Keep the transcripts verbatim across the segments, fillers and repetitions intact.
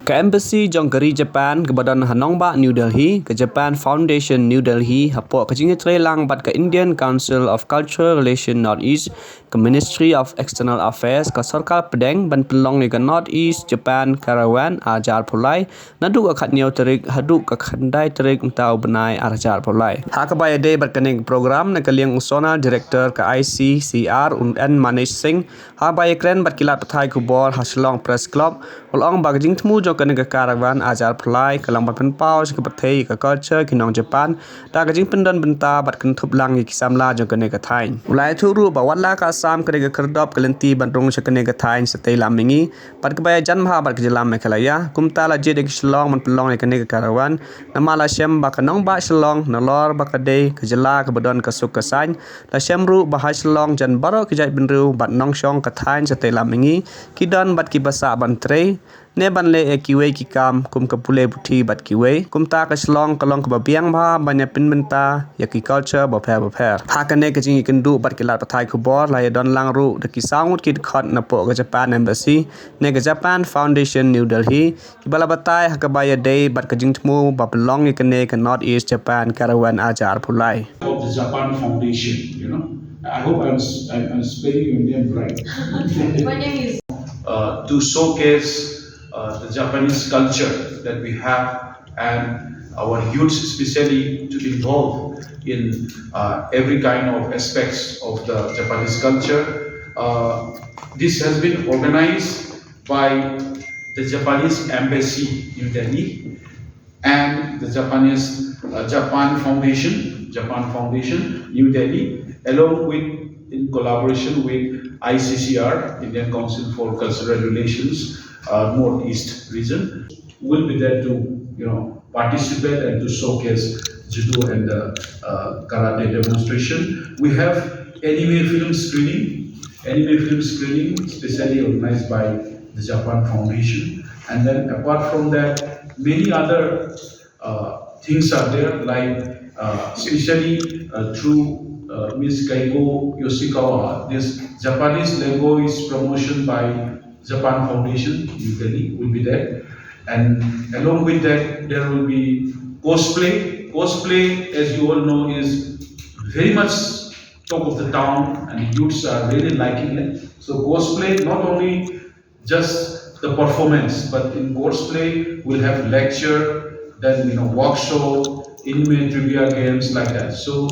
Ka Embassy jong ka ri Japan kaba don ha nongbah New Delhi, ka Japan Foundation New Delhi, hapoh ka jingïatreilang bad ka Indian Council of Cultural Relation Northeast, ka Ministry of External Affairs, ka sorkar pdeng ban pynlong ïa ka Northeast Japan Caravan ar hajar arphew lai, naduh ka khatñiew tarik haduh ka khyndai tarik mynta u bnai ar hajar arphew lai. Ha kaba ïadei bad kane ka program, na ka liang u Zonal Director ka I C C R, u N Manish Singh, haba ïakren bad ki lad pathai khubor ha Shillong Press Club, u la ong ba ka jingthmu jong kane ka caravan ar hajar arphew lai ka long ban pynpaw sha ka pyrthei ïa ka culture ki nong Japan, da ka jingpyndon bynta bad kynthup lang ïa ki samla jong kane ka thaiñ. U la ïathuh ruh ba wat la ka Assam ka dei ka khyrdop ka lynti ban rung sha kane ka thaiñ, sa tei lam mihngi, bad kaba ïajan bha bad ka jylla Meghalaya, kumta la jied ïa ka Shillong ban pynlong ïa kane ka caravan, namar la shem ba ka nongbah Shillong, nalor ba ka dei ka jylla kaba don ka suk ka saiñ, la shem ruh ba ha Shillong jan baroh ki jaitbynriew bad nongshong ka thaiñ, sa tei lam mihngi, ki don bad kiba sah ban trei ne ban leh ïa kiwei ki kam kum ka pule puthi bad kiwei. Kumta ka Shillong ka long kaba biang bha ban ïa pynbynta ïa ki culture bapher bapher. Ha kane ka jingïakynduh bad ki lad pathai khubor, la ïadon lang ruh da ki saw ngut ki dkhot napoh ka Japan Embassy ne ka Japan Foundation New Delhi, kiba la batai ha kaba ïadei bad ka jingthmu ba pynlong ïa kane ka Northeast Japan Caravan ar hajar arphew lai. Of the Japan Foundation, you know. I hope I'm, I'm, I'm spelling your name right. My name is uh, to showcase uh, the Japanese culture that we have and our youths especially to involve in uh, every kind of aspects of the Japanese culture. Uh, this has been organized by the Japanese embassy in Delhi and the Japanese uh, Japan Foundation, Japan Foundation, New Delhi, along with in collaboration with I C C R, Indian Council for Cultural Relations, uh, Northeast region, will be there to you know participate and to showcase judo and the uh, karate demonstration. We have anime film screening. Anime film screening, specially organized by the Japan Foundation. And then apart from that, many other uh, things are there, like uh, especially uh, through uh, Miss Keiko Yoshikawa, this Japanese language promotion by Japan Foundation, New Delhi, will be there. And along with that, there will be cosplay. Cosplay, as you all know, is very much talk of the town, and the youths are really liking it. So cosplay, not only just the performance, but in cosplay we'll have lecture, then you know workshop, anime trivia games like that. So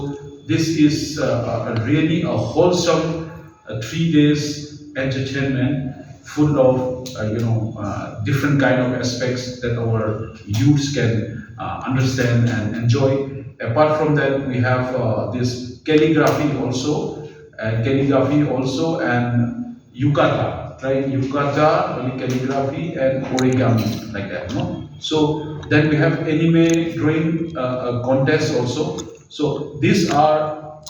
this is uh, a really a wholesome uh, three days entertainment full of uh, you know uh, different kind of aspects that our youths can uh, understand and enjoy. Apart from that, we have uh, this calligraphy also, and calligraphy also, and yukata, right? Yukata, only calligraphy and origami, like that, no? So then we have anime drawing uh, uh, contest also. So these are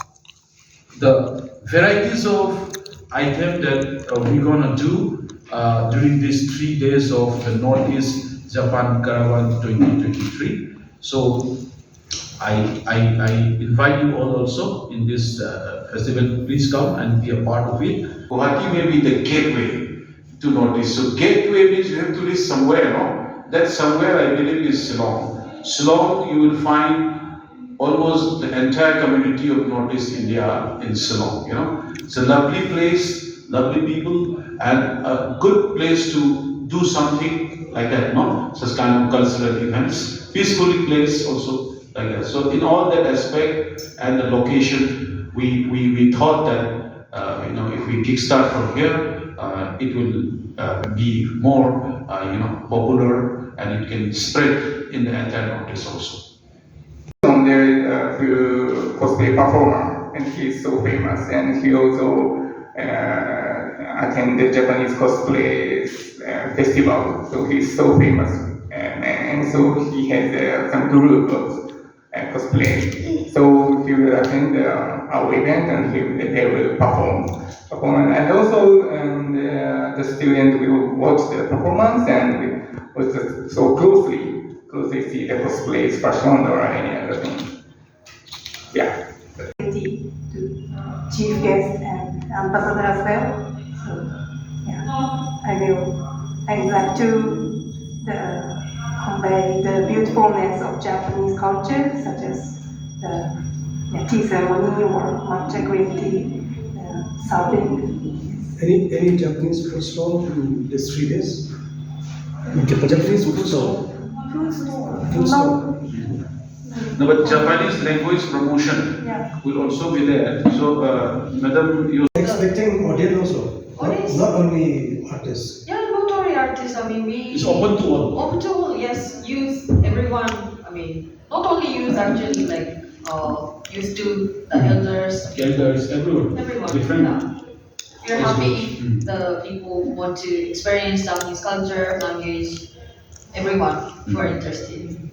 the varieties of item that uh, we're gonna do uh, during these three days of the Northeast Japan Caravan twenty twenty-three. So I, I, I invite you all also in this uh, festival. Please come and be a part of it. Guwahati may be the gateway to Northeast. So gateway means you have to reach somewhere, no? That somewhere, I believe, is Shillong. Shillong, you will find almost the entire community of Northeast India in Shillong, you know. It's a lovely place, lovely people, and a good place to do something like that, no? Such kind of cultural events, peacefully place also like that. So in all that aspect and the location, we, we, we thought that uh, you know, if we kickstart from here, uh, it will uh, be more, uh, you know, popular and it can spread in the entire Northeast also. On there uh, to cosplay performer, and he is so famous, and he also uh, attend the Japanese cosplay uh, festival, so he is so famous, and, and so he has uh, some group of uh, cosplay. So he will attend uh, our event and he will, they will perform. Perform and also um, the, the student will watch the performance and watch the, so closely, closely see the cosplays, fashion or any other thing. Yeah. To chief guest and ambassador as well. So yeah, I will. I'd like to the, convey the beautifulness of Japanese culture, such as the, the tea ceremony or matcha green tea, uh, serving. Any any Japanese food stall in these three days? Japanese food stall. Fruit store. Fruit stall. No, but Japanese language promotion Yeah. will also be there. So, uh, Madam, you Expecting audience also. Not, Audience. Not only artists. Yeah, not only artists. I mean, we. It's open to all. Open to all, yes, youth, everyone. I mean, not only youth, actually, like, uh, youth to the elders, Elders, everyone. Everyone. Different. Yeah. We're happy Mm. the people want to experience Japanese culture, language, everyone who are interested.